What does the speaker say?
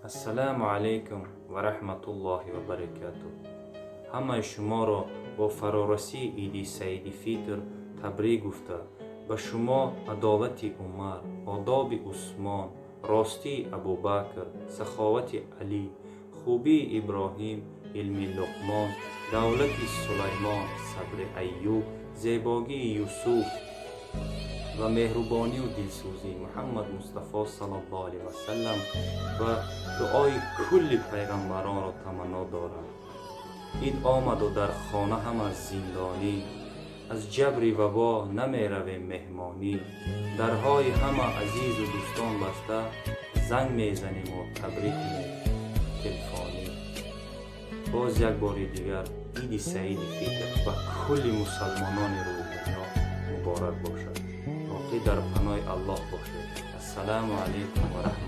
Ассалому алайкум ва раҳматуллоҳи ва баракатуҳ. Ҳамаи шуморо бо фарорасии Иди Саиди Фитр табрик гуфта, ба шумо адолати Умар, одоби Усмон, ростии Абубакр, саховати Алӣ, хубии Иброҳим, илми Луқмон, давлати Сулаймон, сабри Айюб, зебогии Юсуф ва меҳрубонию дилсӯзии Муҳаммад Мустафо саллаллоҳу алайҳи васаллам ва дуои кулли пайғамбаронро таманно дорам. Ид омаду дар хона ҳама зиндонӣ, аз ҷабри вабо намеравем меҳмонӣ. Дарҳои ҳама азизу дӯстон баста, занг мезаниму табрик телефонӣ. Боз як бори дигар Иди Саиди Фитр ба кулли мусалмонони рӯи дунё муборак бошад. Боқӣ дар паноҳи Аллоҳ бошед. Ассалому алайкум ва раҳмат.